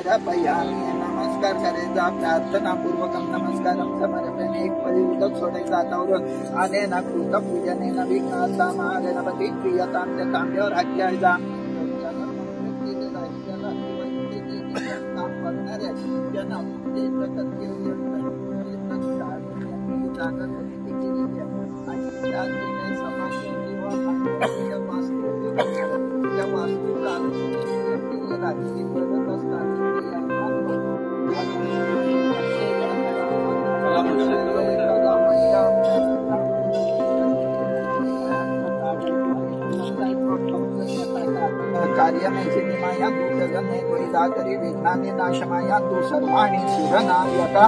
नमस्कार करायचा, प्रार्थना पूर्वकम नमस्कारम समर्पणे. एक पळी उदक सोडायचं हातावरून. अनेन कृत पूजनेन विघ्नाचा महागणपती प्रियतां च तांब्यावर हात घ्यायचा. काम बघणारे त्यांना जागा निर्मिती केलेली आहे आणि त्यात जे काही समाज किंवा वास्तू त्या वास्तूला केलेला आहे करत असताना कार्यमे सिद्धिमाया तू जगन्ने त्वयि विघ्नानि नाशमाया तू सर्वाणि सुरनायका.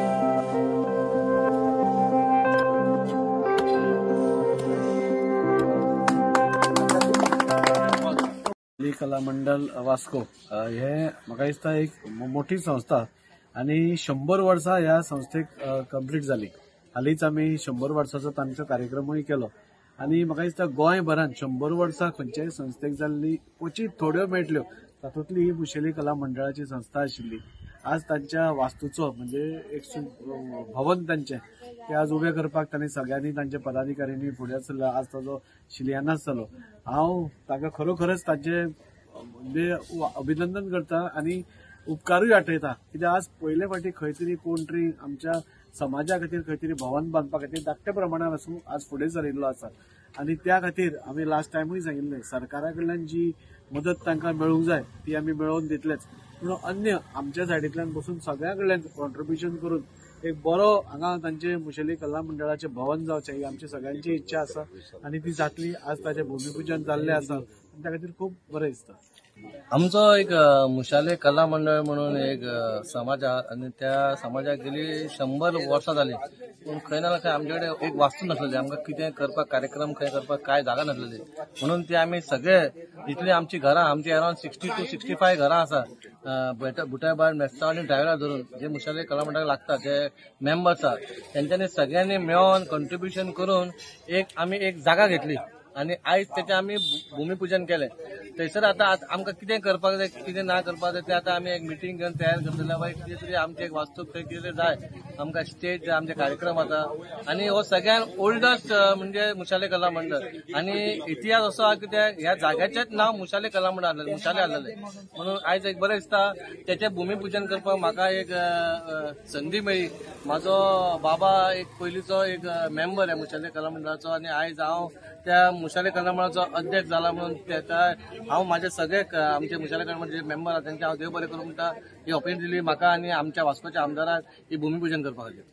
कला मंडळ वास्को हे म्हाका दिसता एक मोठी संस्था आनी 100 वर्सां ह्या संस्थेक कंप्लीट जाली. हालींच आमी 100 वर्साचो तांचो कार्यक्रमूय केलो आनी म्हाका दिसता गोंयभरान 100 वर्सां खंयच्याय संस्थेक जाल्ली क्वचीत थोड्यो मेळटल्यो, तातूंतली ही मुशेली कला मंडळाची संस्था आशिल्ली. आज तांच्या वास्तूचो म्हणजे एक भवन तांचें ते आज उबें करपाक तांणी सगळ्यांनी तांच्या पदाधिकाऱ्यांनी फुडें सरला. आज ताजो शिलान्यास जालो. हांव ताका खरोखरच तांचे म्हणजे अभिनंदन करता आनी उपकारूय आठयता, कित्याक आज पयले फावटी खंय तरी कोण तरी आमच्या समाजा खातीर खंय तरी भवन बांदपा खातीर धाकट्या प्रमाणान आसूं आज फुडें सरिल्लो आसा. आनी त्या खातीर आमी लास्ट टायमूय सांगिल्लें, सरकारा कडल्यान जी मदत तांकां मेळूंक जाय ती आमी मेळोवन दितलेच, पूण अन्य आमच्या सायडींतल्यान बसून सगळ्या कडल्यान कॉन्ट्रिब्युशन करून एक बरो हांगा तांचे मुशेली कला मंडळाचें भवन जावचें ही आमची सगळ्यांची इच्छा आसा आनी ती जातली. आज ताचें भुमिपूजन जाल्लें आसा आनी त्या खातीर खूब बरें दिसता. आमचो एक मुशाले कला मंडळ म्हणून एक समाज आहा आनी त्या समाजाक गेली 100 वर्सां जाली, पूण खंय ना खंय आमचे कडेन एक वास्तू नासलेली. आमकां कितें करपाक कार्यक्रम खंय करपाक काय जागा नासलेली, म्हणून ते आमी सगळे जितली आमची घरां, आमची अरावंड 60 to 65 घरां आसा, बुटाबार मेस्तांव आनी ड्रायव्हरा धरून जे मुशाले कला मंडळाक लागता जे मेंबर्स आहा तेंच्यांनी सगळ्यांनी मेळोन कॉन्ट्रिब्युशन करून एक आमी एक जागा घेतली आनी आयज तेचें आमी भुमिपूजन केलें. थंयसर आतां आमकां कितें करपाक जाय कितें ना करपाक जाय तें आतां आमी एक मिटींग घेवन तयार करतले. बाय कितें तरी आमचें एक वास्तूक थंय कितें तरी जाय आमकां, स्टेज जाय, आमचे कार्यक्रम आसा. आनी हो सगळ्यान ओल्डस्ट म्हणजे मुशाले कला मंडळ आनी इतिहास असो आहा की त्या ह्या जाग्याचेंच नांव मुशाले कला मंडळ आसलें, मुशाले आसलेलें. म्हणून आयज एक बरें दिसता तेचें भुमिपूजन करपाक म्हाका एक संदी मेळ्ळी. म्हाजो बाबा एक पयलींचो एक मेंबर आहे मुशाले कला मंडळाचो आनी आयज हांव त्या मुशाले कला मंडळाचो अध्यक्ष जाला म्हणून तेका हांव म्हाजे सगळे आमचे मुशाले कला मंडळाचे मेंबर आहा तेंचे हांव देव बरें करूं म्हणटा. ही ऑपॉर्च्युनिटी दिली म्हाका आनी आमच्या वास्कोच्या आमदाराक ही भुमिपूजन करपा खातीर.